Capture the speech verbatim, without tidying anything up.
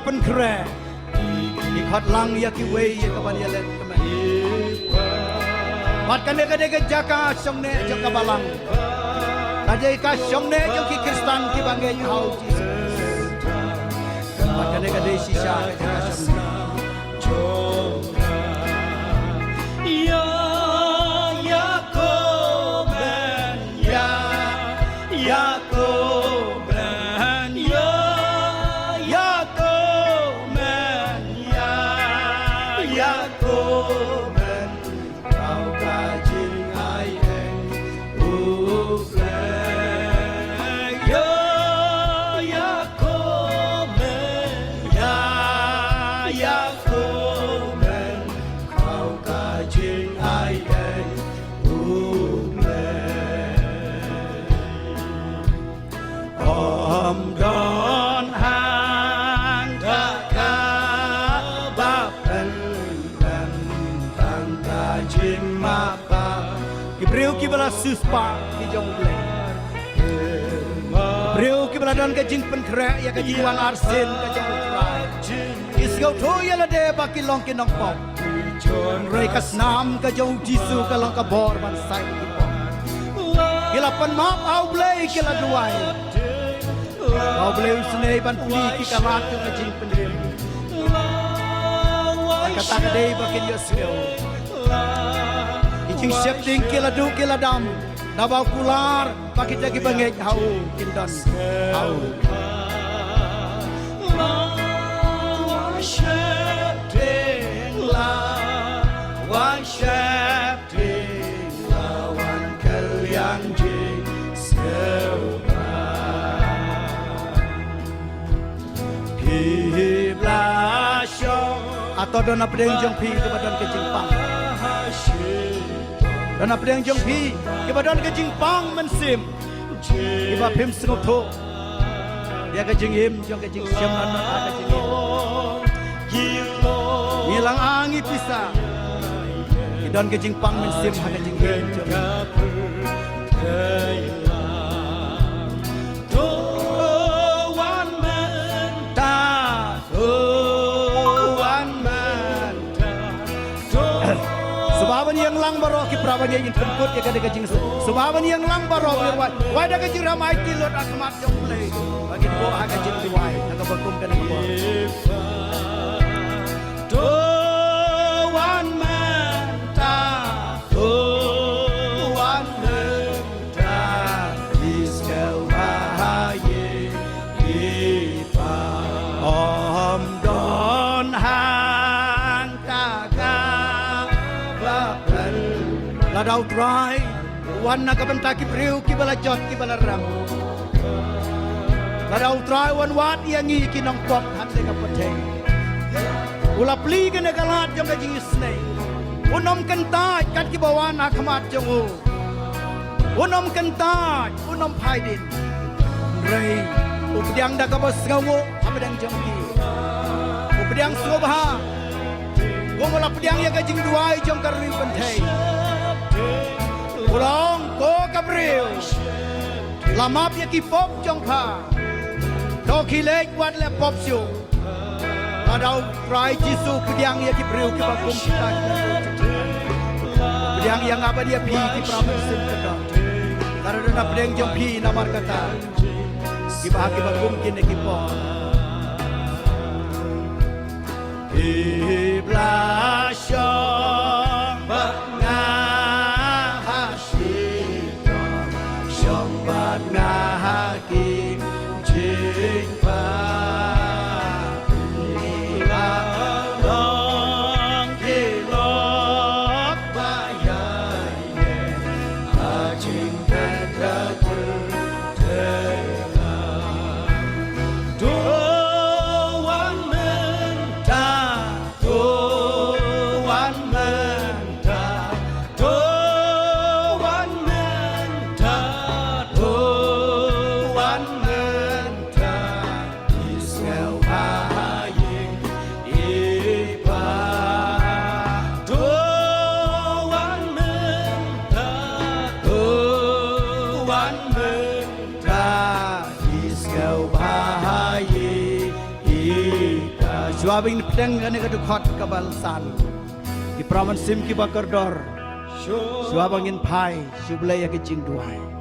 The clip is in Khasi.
pynkhreh. Ki khot lang ïa kiwei ïa ka ban ïaleh kmen. Bad kane ka dei ka jaka shong neh jong ka balang. Ka dei ka shong neh jong ki Khristan kiba ngeit ha u Jisu. Bad kane ka dei shisha ka jaka shong neh. Ïa, ïa ko men, ïa, ïa ko men, ïa, ïa ko men, ïa, ïa ko men. Kau ka jingai eng u Blei. Ïa, ïa ko men, ïa, ïa ko men. Kau ka jingai eng u Blei. Ym don hangta kaba pynlem tang ka jingmap. Ki briew kiba la siewspah ki jong U Blei. Briew kiba la don ka jingpynkhreh ïa ka jingwan arsien ka jong U Trai. Ki sngewthuh ïa lade ba ki long ki nongpop. Hynrei ka snam ka jong U Jisu ka long ka bor ban sait ki pop. Ki la pan map ha U Blei, ki la duwai. Ba U Blei un snei ban plie ki krat jong ka jingpynim. Kata ka dei ba kin ïohsngew. Ki jingsheptieng ki la duh ki la dam. Naba u kular ba kita kiba ngeit ha u kin don ha u. Wan sheptieng la, wan sheptieng la, wan kylliang jingsngewbha. Phi ba la shong. Hato don na pdeng jong phi kiba don ka jingpang? Don na pdeng jong phi kiba don ka jingpang mynsiem, kiba phim sngewthuh ïa ka jingim jong ka jingshem na ka jingim. Ngi la ngi pisa. Ngi don ka jingpang mynsiem ha ka jingim jong ngi. To wan mynta, to wan mynta. Sngewbha ban ïeng lang baroh ki para bangeit, ngin pynkut ïa ka dei ka jing. Sngewbha ban ïeng lang baroh, ngin wai, wai da ka jingrham aiti lut ha khmat jong U Blei. Ba ngin buh ha ka jingduwai ha kaba kum kane ka por. To wan mynta, to wan mynta. Ki sngewbha ha ïing ki pa. Ym don hangta kaba pynlem. Lada U Trai u wan na ka bynta ki briew kiba la jot, kiba la rem. Lada U Trai u wan wad ïa ngi ki nongpop hangta ka pyrthei. U la plie kane ka lad jong ka jingisynei. Un ym kyntait kat kiba wan ha khmat jong u. Un ym kyntait, un ym phai dien. Hynrei u pdiang da kaba sngewnguh ha pdeng jong ki. U pdiang sngewbha. Kum u la pdiang ïa ka jingduwai jong ka ri kynthei. U la ong, ko ka briew, la map ïa ki pop jong pha. To khie leit wat leh pop shuh. Lada U Trai Jisu u pdiang ïa ki briew kiba kum kita. Pdiang ïa nga bad ïa phi ki para mynsiem ka dei. Lada don na pdeng jong phi namar kata. Kiba, kiba kum kine ki pop. Phi ba la shong bad nga ha shitom, shong bad nga ha ki jingpang. Phi la long ki lok ba ïaineh ha jingkyrkhu. To wan mynta, to Shuwa ba ngin pdiang kane ka dkhot kaba san, ki para mynsiem kiba kordor, shuwa ba ngin phai sha U Blei ïa ka jingduwai.